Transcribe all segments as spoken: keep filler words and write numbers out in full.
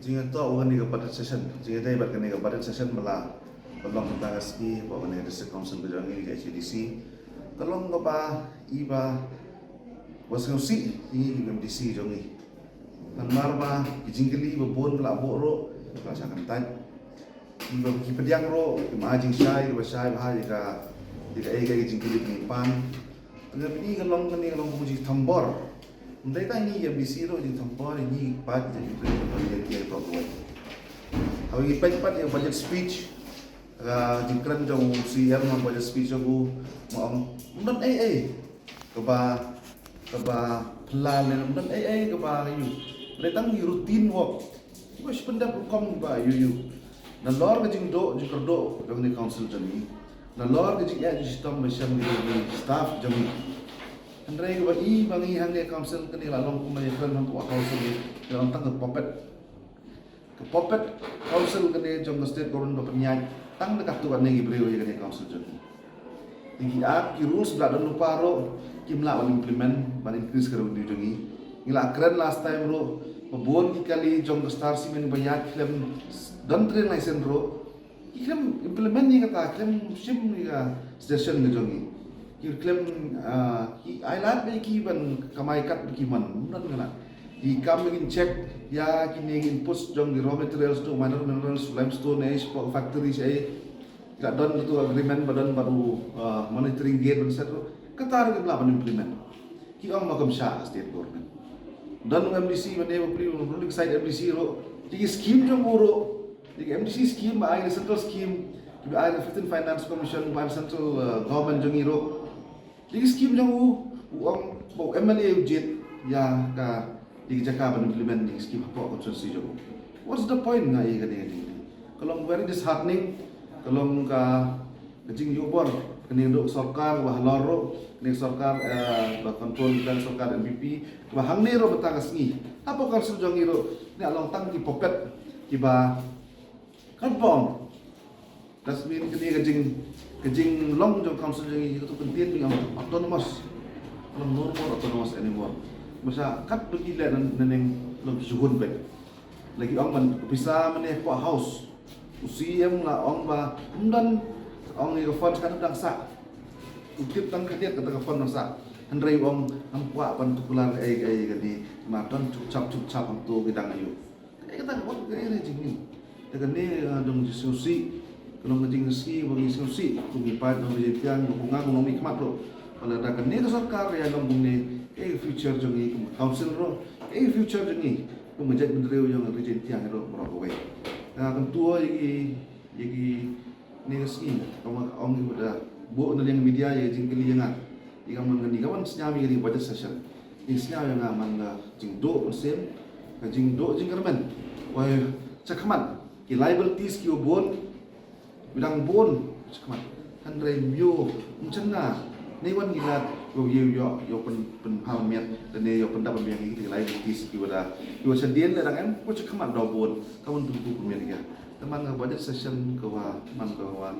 Jingïatoh kane ka budget session, jingïadei bad kane ka budget session ba la, ba long mynta ka sngi hapoh kane ka District Council ka jong ngi, ka H A D C, ka long kaba i ba wa sngewsih ïa ngi ki M D C jong ngi. Namar ba ki jingkylli ba bun ba la buh ruh, ba la shah kyntait. Ki ba ki pdiang ruh, ki ma jingshai, ki ba shai ba ha ïa ka, ïa ka, ïa ka jingkylli ba ngi pan. Tang kane ka long, kane ka long ka jingthombor. Ym dei tang ngi ïa M D C ruh, jingthombor ïa ngi pat ïa ngi, ïa ngi, ïa ngi, ïa ngi. Haba ngi peit pat ïa budget speech, ka jingkren jong u C M ha budget speech jong u, ma ong, ym don ei ei kaba, kaba phylla ne ym don ei ei kaba ïoh. Ym dei tang ngi routine work. Ba shi pyndep rukom ba ïoh ïoh. Nalor ka jingduh jingkyrduh jong kane ka council jong ngi. Nalor ka jingeh jingshitom ba shem jong ki staff jong ngi. Hynrei kaba i ba ngi hangne ka council kane la long kumba ïakren hangto ha council, la long tang ka puppet. Ka puppet council kane jong ka state government ba pynïaid tang da katto katne ki briew ïa kane ka council jong ngi. Ïa ki act, ki rules ba la don lypa ruh kim lah ban implement ban increase ka revenue jong ngi. Ngi la kren last time ruh ba bun ki kali jong ka Star Cement ba ïaid khlem don trading license ruh, ki khlem implement ïa kata, khlem shim ïa ka suggestion ka jong ngi. Ki khlem, ah, ki ai lad ba ki ban kamai kat ba ki mon, ym don nga la. Ki kam ba kin check ïa kine ki inputs jong ki raw materials, to minor minerals, limestone, eh, shapoh factory shaei. Ka don tu agreement ba don bad u, ah, monitoring gate ban set ruh. Kata ruh kim lah ban implement. Ki ong ba kam shah state government. Don u M D C ba ne ba pli u ruling side M D C ruh. Ki scheme jong u ruh. Ki M D C scheme ba ai central scheme. Ki ba ai fifteen Finance Commission ba ai central, ah, government jong i ruh. Ïa ki scheme jong u, u ong ba u M L A u jied ïa ka, ïa ki jaka ban implement ïa ki scheme hapoh constituency jong u. What's the point nga ïa kane ka jingkylli? Ka long very disheartening, ka long ka, ka jingïohbor kane ka sorkar ba halor ruh, kane ka sorkar, eh, ba control ka sorkar N P P, ba hangne ruh mynta ka sngi hapoh council jong ngi ruh, ne long tang ki puppet kiba kan pom. That means kane ka jing, ka jinglong jong council jong ngi, ka tu kyntien ba ngi ong autonomous. Long no more autonomous anymore. Masa kat ba ki leh na, na neng long ki shu hun beit. La ki ong ban pisa mane hapoh House. U C M la ong ba ym don, ong ïa ka fund ka dang sah. U tip tang khyndiat kata ka fund dang sah. Hynrei u ong ngam kwah ban tu kular ei ei kane. Namar don chup chap chup chap hangto ki dang aiu. Ka dei kata ka bot ka dei ka jingmih. Te kane, ah, dang jingsngewsih, ka long ka jingsngewsih, ba ngi sngewsih, kum ngi paid nong Ri Jaiñtia, kum nga kum nongmihkhmat ruh. Ba lada kane ka sorkar ïa long kumne, ka dei ka future jong ngi kum ka council ruh, ka dei ka future jong ngi kum ka jaitbynriew jong Ri Jaiñtia ruh baroh kawei. Nga kyntu ïa ki, ïa ki ne ka sngi, ka ong, ka ong ïa ka da buh na liang media ïa ka jingkylli ïa nga. Ïa ka man kane ka wan sñiaw ïa ka dei budget session. Ïa sñiaw ïa nga man ka jingduh mynsiem, ka jingduh jingkyrmen. Wei, shakhmat ki liabilities ki bun, bidang bun shakhmat. Hynrei ym ïoh, ym chang nga. Ne wan ngi lad ïoh ïoh ïoh ïoh pyn pynpham miet, ne ïoh pyndap miet ïa ki liabilities ki wada. Ïoh shadien le dang em ko shakhmat da bun. Ka wan tu tu miet ïa. Te man ka budget session ka wa, man ka wa.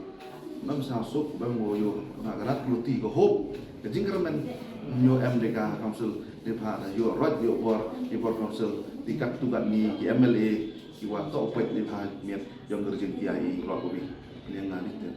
Ngam sngewsuk, bang wo ïoh, nga ka rat luti ka hope, ka jingkyrmen, ym ïoh em de ka council, de pha da ïoh rot, ïoh bor, ïoh bor council, de kat tu kat ni, ki M L A, ki wa toh pet de pha miet, jong ka Ri Jaiñtia i lok ko bi, liang nga ni te.